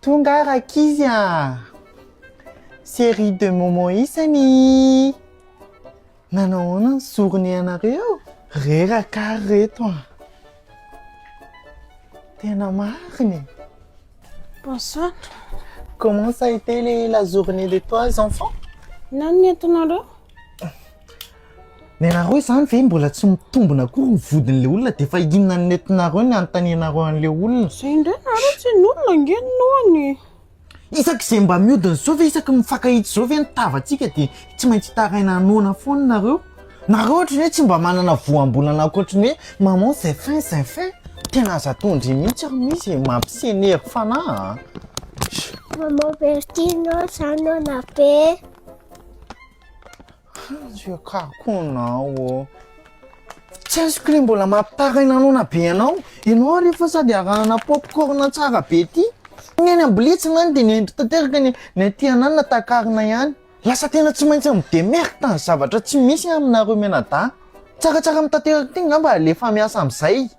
Tonga rankizy a! Série de moments isany! Nanao ahoana ny journée anareo? Reraka ary reto a! Tena marina e! Bonsoir. Comment ça a été les, la journée de toi, les enfants? Inona no nentinareo? Ny anareo izany ve mbola tsy mitombina akory ny vodin'ilay olona dia efa inona no nentinareo ny anontanianareo an'ilay olona? Izay indray nareo tsy ny olona ange ny noany. Isaky izay mba mihodina izao ve, isaky ny mifankahita izao ve ny tavantsika dia tsy maintsy hitaraina noana foana nareo? Nareo ohatry ny hoe tsy mba manana voambolana ankoatry ny hoe maman j'ai faim, j'ai faim. Tena aza atao-ndry mihitsy ary misy e, mampisenery fanahy a. Maman Bertine ô, za noana be. Anjakakonao ô. Tsy azoko le mbola mampitaraina noana be anao. Ianao ary efa sady arahana popcorn tsara be ty. Ny any am-biletsina any dia ny hendry tanteraka ny ny aty ananona takarina ihany. Lasa tena tsy maintsy mi-demerde ny zavatra tsy misy aminareo mianadahy. Tsaratsara mitanteraka ty ngamba alefa miasa amizay.